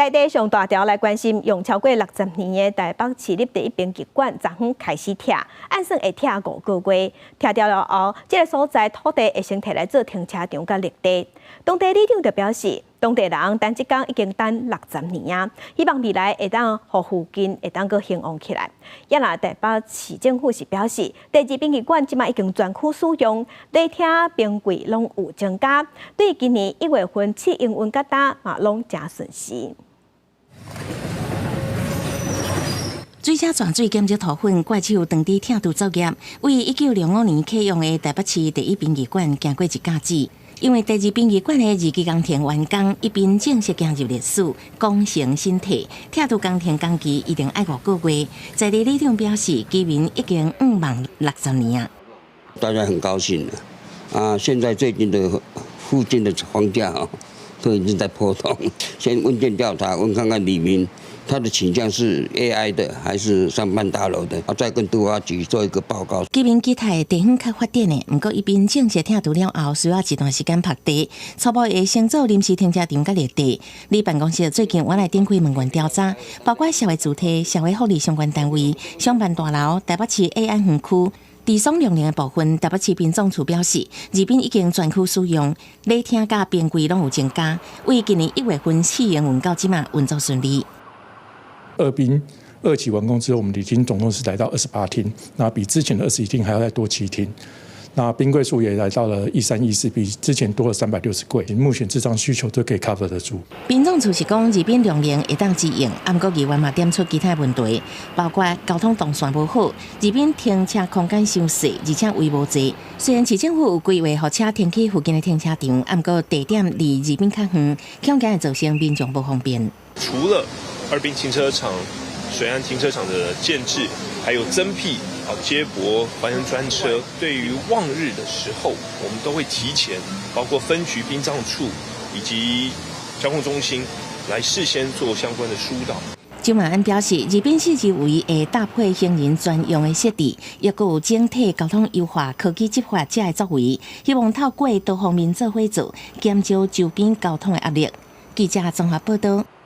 在地上大條來關心，用超過60年的台北市立第一殯儀館，昨昏開始拆，按算會拆5個月，拆掉了後，這个所在土地會先提來做停車場佮綠地。當地里長就表示，當地人等這工已經等六十年啊，希望未來會當予附近會當閣興旺起來。也若台北市政府是表示，第二殯儀館這馬已經全區使用，禮廳冰櫃攏有增加，對今年1月份試營運到今嘛攏誠順時。水車泉水減少塗粉，怪手當地拆除作業，為1965年啟用的台北市第一殯儀館行過一甲子。因為第二殯儀館的二期工程完工，一邊正式進入歷史，功成身退。拆除工程工期一定愛五個月。在地里長表示，居民已經向望60年啊。大家很高興啊！現在最近的附近的房價啊，都已經在波動。先問卷調查，問看看里民他的傾向是 AI 的還是商辦大樓的，啊，再跟都發局做一個報告。居民期待地方較發展的，毋過一邊正式拆除了後，需要一段時間曝地，初步會先做臨時停車場佮綠地。里辦公室最近我來展開問卷調查，包括社會主體、社會福利相關單位、商辦大樓、台北市 AI 園區。佇雙龍年的部分，台北市殯葬處表示，二殯已經全區使用，禮廳佮冰櫃攏有增加，為今年1月份試營運到這馬運作順利。二殯二期完工之後，我們禮廳總共是來到28廳，那比之前的21廳還要再多7廳。那冰櫃數也來到了1314，比之前多了360櫃。目前這張需求都可以 cover 得住。殯葬處是講二殯量能會當支應，毋過議員嘛點出其他問題，包括交通動線無好，二殯停車空間傷細，而且位無濟。雖然市政府有規劃予車停去附近的停車場，毋過地點離二殯較遠，恐驚會造成民眾無方便。除了二殯停車場、水岸停車場的建置，還有增闢啊接駁環人專車，對於望日的時候，我們都會提前，包括分局殯葬處以及交控中心，來事先做相關的疏導。周萬安表示，二殯四周圍會搭配行人專用的設置，抑閣有整體交通優化、科技執法這个作為，希望透過多方面做伙做，減少周邊交通的壓力。記者綜合報道。